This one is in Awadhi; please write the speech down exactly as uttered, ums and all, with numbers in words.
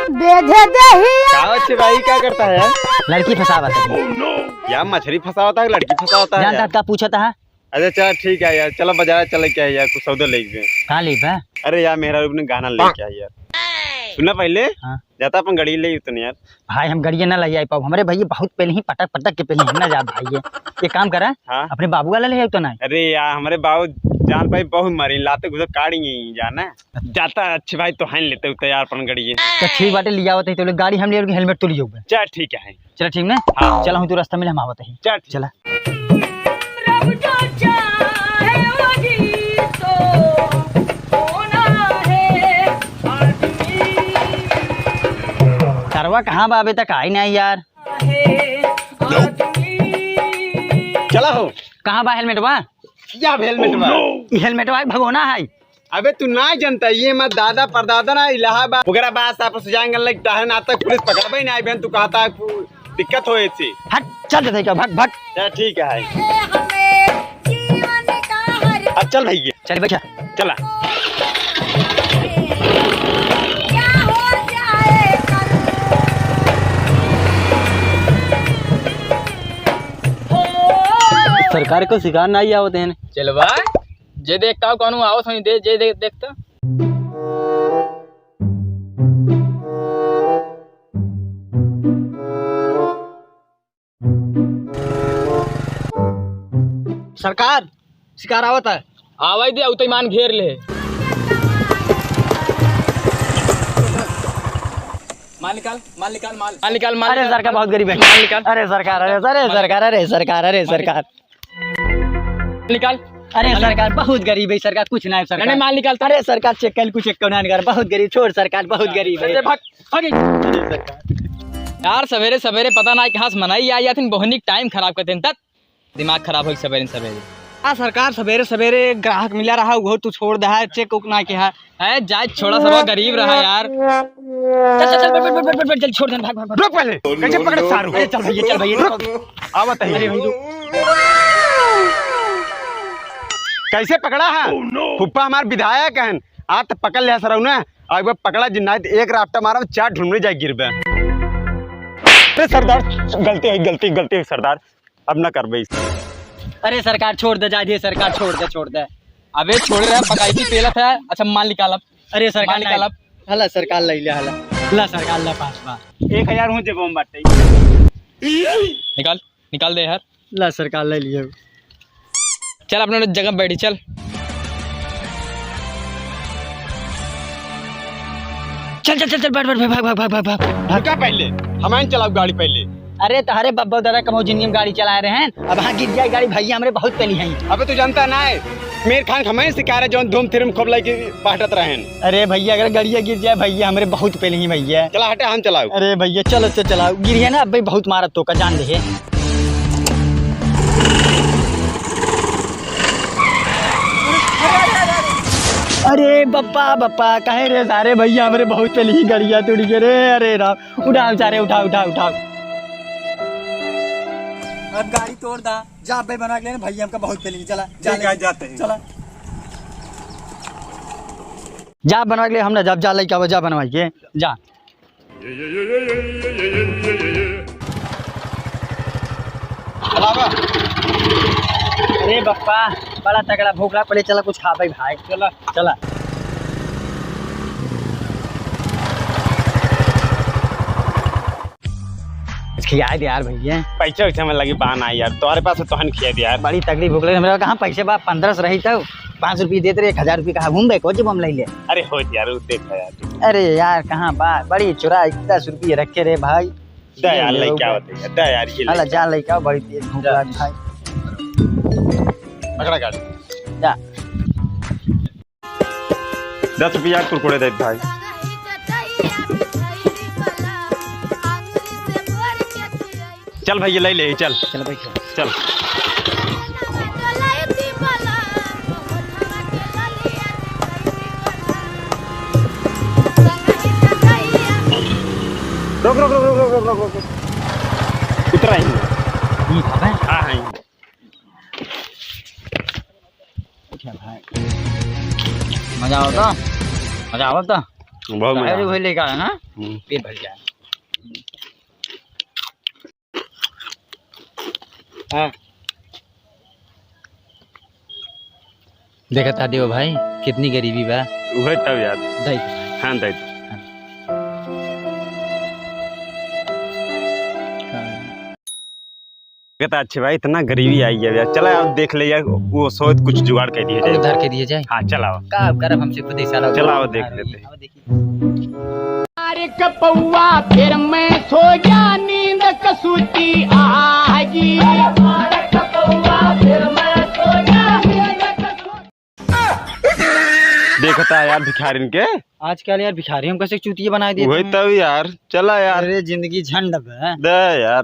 बेधे देहिया का हो अच्छे भाई, का करता है यार? लड़की फंसावत है। यार, मछली फंसावता है, लड़की फंसावता है जानता यार। का पूछता है? अच्छा, चला, ठीक है यार, चला बाजार चले, क्या है यार, कुछ सौदा लेके। कहाँ लेबा? अरे यार, मेहरारू अपने गहना लेके आई यार। सुना पहले, हाँ। जाता अपन गड़ी ले उतने यार। भाई, हम गड़िया ना ले आई पाओ, हमरे भैया बहुत पहले ही पटक पटक के पहले ही ना जा भाई। ये काम करा, हाँ। अपने बाबू वाला ले आई तो ना। अरे यार, हमरे बाबू जान पाई बहुत मारी, लाते घुसा काढ़ी जाना। जाता अच्छे भाई तो है लेते उते यार अपन गड़िया। तो ठीक बाटे, ले आवत है तो ले, गाड़ी हम ले, हेलमेट तो लियो बे। चल ठीक है। चला ठीक ना? हाँ। चला हूँ, तू रास्ता में हम आवत ही। चल ठीक। चला। सरवा कहाँ बा? अबे तक आई नहीं यार। चला हो। कहाँ बा हेलमेटवा? या हेलमेटवा। ई हेलमेटवा भगोना है। अबे तू ना जनता, ये मत दादा परदादा ना इलाहाबाद वगैरह बात आप सुजाएंगे लाइक टहन आता पुलिस पकड़बे ना बहन, तू कहता है पु-, दिक्कत हो ऐसी। हट, चल जाते क्या, भाग, भाग। चल ठीक है। अब चल भैया। चल बैठा। चला। सरकार को शिकार ना ही आवत हैं। चलवा, जे देख का कौनो आवत होई दे, जे दे-, देख तो। सरकार, शिकार आवत है। आवाज दे, उतई मान घेर ले। माल निकाल, माल निकाल, माल। माल निकाल, माल अरे निकाल। सरकार, बहुत गरीब है। माल निकाल। अरे सरकार, अरे, अरे माल सरकार, अरे सरकार, अरे माल सरकार। निकाल। अरे माल सरकार, बहुत गरीब है सरकार, कुछ ना है सरकार। नहीं, माल निकाल। अरे सरकार, चेक कर, कुछ एक कौन कर, बहुत गरीब, छोड़ सरकार, बहुत गरीब है। अरे भाग, भाग। यार, सवेरे सवेरे पता ना कहाँ से मनई आ जाथिन, बोहनी टाइम खराब करते हैं। दिमाग खराब होई सबेरे सबेरे। आ सरकार, सबेरे सबेरे ग्राहक मिला रहा, उहो तू छोड़ दे है, चेक उक ना किहा। ए, जाए छोड़ा, सब गरीब रहा यार। चल, चल, चल, बैठ, बैठ, बैठ, बैठ, बैठ, जल्दी छोड़ दे, भाग, भाग, भाग। रुक पहले, कैसे पकड़े सारू? अरे चल भैया, चल भैया, रुक। आवत है। अरे भाई, रुक। कैसे पकड़ा है? फुप्पा हमार विधायक हन, आ तो पकड़ लिया सरऊ ना। अब पकड़ा जिन्ना, एक राफ्टा मारा, चार ढूंढने जाए गिरबे। अरे सरदार, गलती हुई, गलती, गलती हुई सरदार। अब ना करबे इस। अरे सरकार छोड़ दे, जाए दे सरकार, छोड़ दे, छोड़ दे। अबे छोड़ रहा, पकाई की पेलत है। अच्छा माल निकाल अब। अरे सरकार माल निकाल अब। हला सरकार ले ले हला। ला सरकार ला पास बा। एक हजार हूँ जेबो में बाटे। निकाल, निकाल दे यार। ला सरकार ले लिए। चल अपने जगह बैठी, चल। चल, चल, चल, चल, बैठ, बैठ, बैठ, भाग, भाग, भाग। रुका पहले, हमारे चलाओ गाड़ी पहले। अरे, तहरे बब्बा दादा कबो जिंदगी में गाड़ी चलाए रहे हैं, अब हाँ गिर जाए गाड़ी, भैया हमरे बहुत पहली हैं। अबे, तू जानता ना है, आमिर खान हमें सिखा रहे, जौन धूम थिरम खूब लेके बांटत रहे हैं। अरे भैया, अगर गड़िया गिर जाए, भैया हमरे बहुत पहली ही भैया। चला हटे, हम चलाओ। अरे भैया, चलो तो चलाओ, गिरिया ना, अब भाई बहुत मारत तो का जान दे। अरे बप्पा, बप्पा, काहे रे सारे भैया, हमरे बहुत पहले ही गड़िया टूट गए रे। अरे राम, उठाओ सारे, उठाओ, उठाओ, उठाओ। अब गाड़ी तोड़ दा, जा बे बनवा के लेने भैया, हमका बहुत पहले ही। चला, जा ठीक है, ले, जाते हैं। चला। जा बनवा के ले, हम ना, जा, जा लेके आवा, जा बनवा के, जा। अरे बप्पा, बड़ा तगड़ा भूख लगा, पहले चला कुछ खा भाई, भाई। चला। चला। खियाए दे यार भैया। पैसा वैसा में लगी बा ना यार, तोहरे पास तो हन खिया दे यार। बड़ी तगड़ी भूख लगी, हमरा कहाँ पैसे बा, पन्द्रह सौ रही तो पाँच रुपये देत रहे, एक हजार रुपये कहा घूम बे, को जब हम ले ले। अरे हो यार, वो देख यार। अरे यार, कहाँ बा? बड़ी चुरा, इतना सौ रुपये रखे रे भाई। दे यार, ले ले लेके आओ। आवत है, दे यार, ये हला, लेके जा आओ। लेके आओ, बड़ी तेज भूख जा। लग भाई। पकड़ा गाड़ी। जा। दस रुपया कुरकुरे दे भाई। चल भैया, ले ले, चल। चल बैठ। चल। रुक, रुक, रुक। उतर आई। ये बाबा। हाँ, हाँ। अच्छा भाई। मजा आवता? मजा आवता? बहुत मजा अरे आया। वही लेकर आया ना, हम्म। पेट भर गया। हाँ। देखत आ देव भाई, कितनी गरीबी बा। उहे तब यार। दई। हाँ, दई। हाँ। कहता, "अच्छे भाई, इतना गरीबी आई है यार, चला यार, देख ले यार, वो शायद कुछ जुगाड़ कर दिए अब जाए।" उधार के दिए जाए। हाँ, चलाओ। का अब करब, हमसे खुद ही साला चलाओ, उधार देख उधार लेते। होई। अब देखिए। अरे कपौआ, फिर मैं सो गया, नींद कसूती आगी। देखता है यार भिखारिन के। आजकल यार भिखारी हम कैसे चूतिया बनाए देते वही हैं। तब यार, चला यार। अरे जिंदगी झंड बे। दे यार।